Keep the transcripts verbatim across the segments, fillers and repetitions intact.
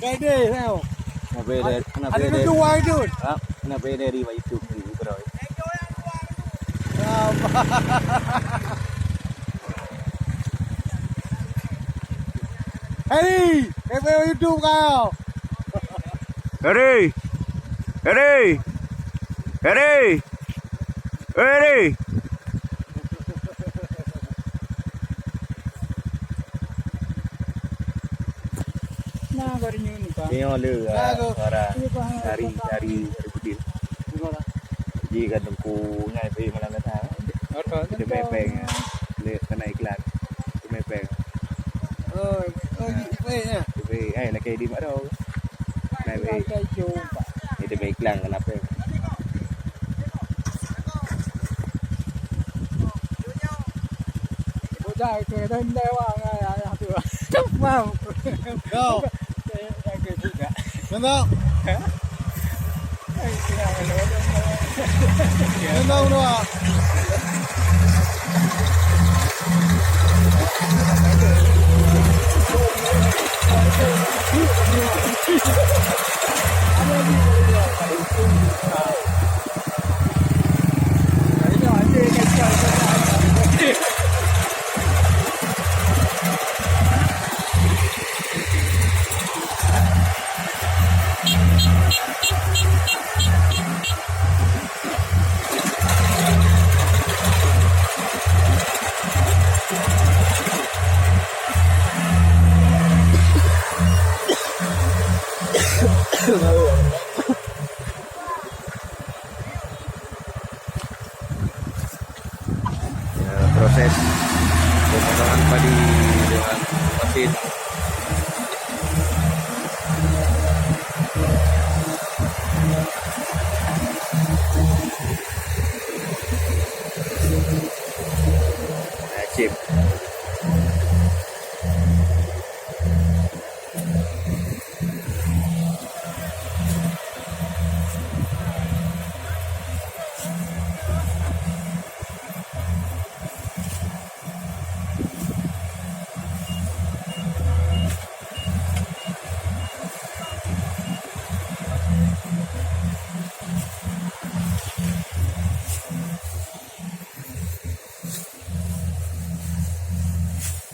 Pede tau. Kenapa dia, kenapa ada dia, dua itu. Ha? Kenapa dia dari YouTube ni, bro? Hei, kenapa YouTube kau? Hei! Hei! Hei! Hei! Nah, baru nyoe ni, Pak. Nyoe le, ah, suara dari, dari, dari Budin. Ji ka teungku ngai pe malam datang. Kita mepeng, le kena iklan. Kita mepeng. Oh, oh, ji pe ya. Pe, eh, lagi di mana? Ngai pe. Kita mepeng iklan kenapa? Bocah itu dah lewat ngai ayah tu. Faham? Yo. Saya, saya ke buka. Tengok. Tengok dua. Ya, proses pemotongan padi dengan mesin. Nah, chip.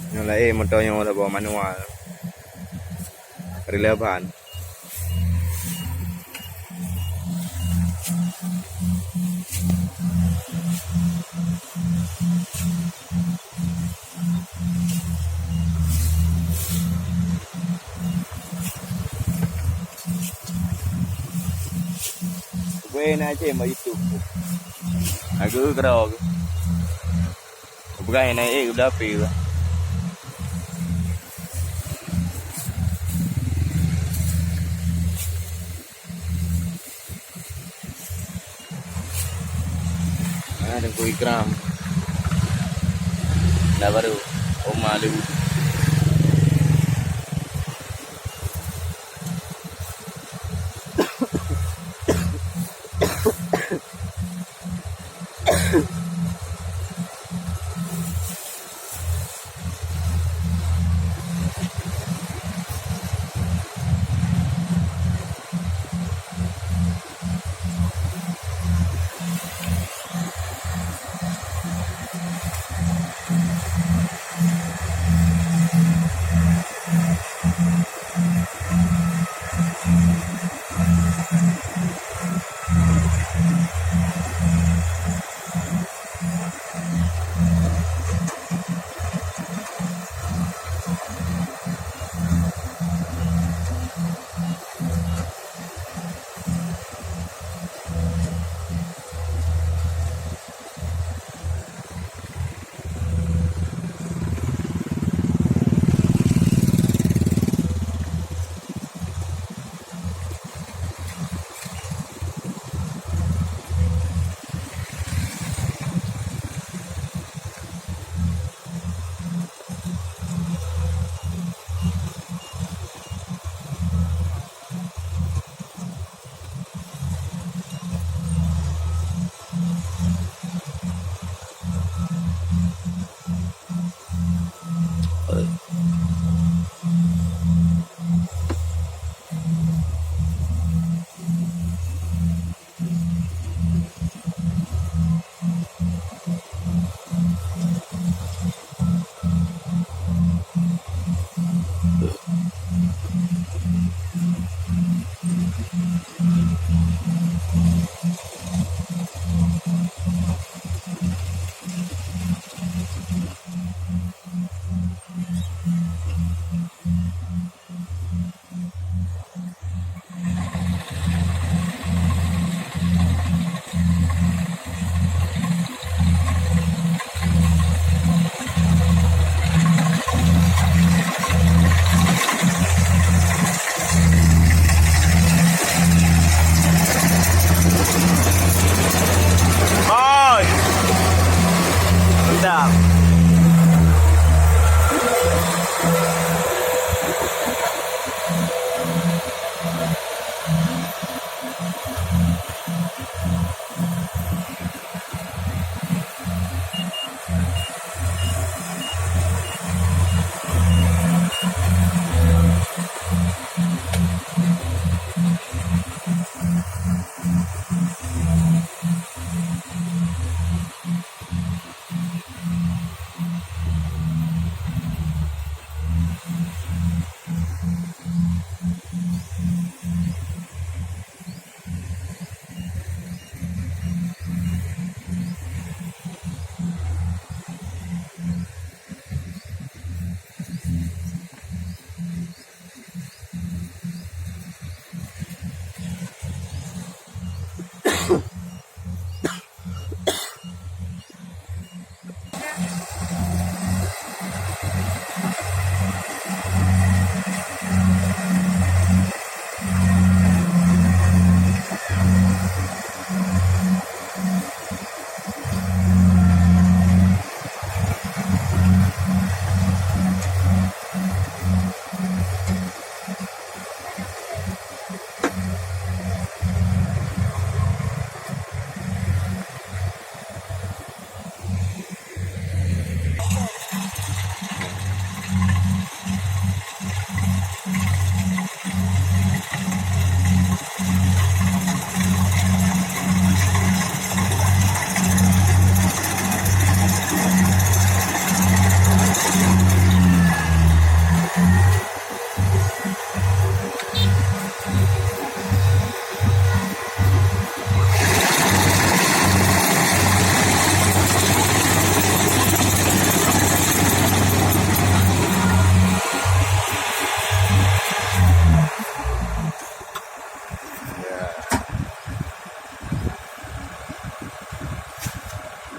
Nyoe laén moto nyoe saboh manual. Relevan. Gue na je mak itu. Aku kerau. Bukan naik eh udah api. Ah, Teungku Ikram. Dah baru. Oma lu.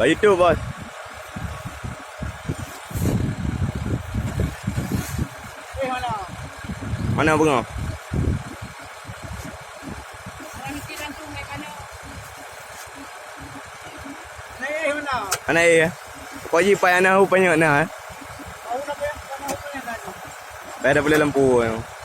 Bak YouTube, Bos. Mana bunga? Aneuk éh, eh? Kok jipai aneuk hu panyöt na, eh? Pai ada boleh lampu, eh.